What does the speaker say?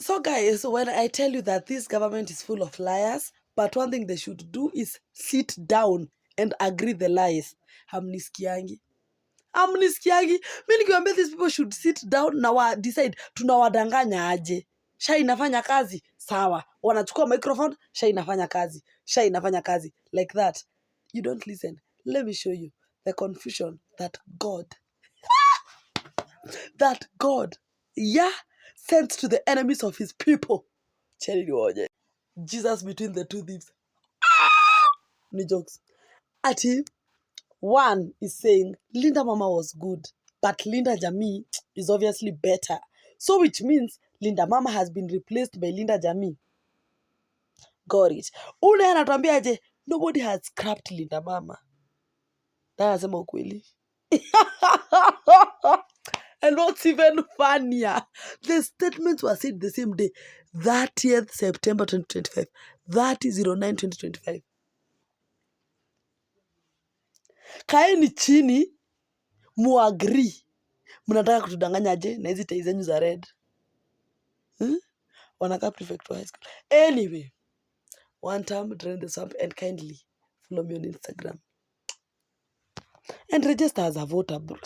So guys, when I tell you that this government is full of liars, but one thing they should do is sit down and agree the lies. Hamnisikiangi. Mi nikiwaambia these people should sit down na decide tunawadanganya aje. Sha inafanya kazi, sawa. Wanachukua microphone, sha inafanya kazi. Sha inafanya kazi. Like that. You don't listen. Let me show you the confusion that God, sent to the enemies of his people. Jesus between the two thieves. Ni jokes. Ati, one is saying Linda Mama was good, but Linda Jamii is obviously better. So which means Linda Mama has been replaced by Linda Jamii. Got it. Ule anatuambia aje, nobody has scrapped Linda Mama. Na anasema ukweli. And what's even funnier, the statements were said the same day, 30th September 2025, 30/09/2025. Kaeni chini, muagree. Mnataka kutudanganya aje na hizi tai zenyu za red. Wanakaa prefect wa high school. Anyway, one time, drain the swamp, and kindly follow me on Instagram. And register as a voter, bro.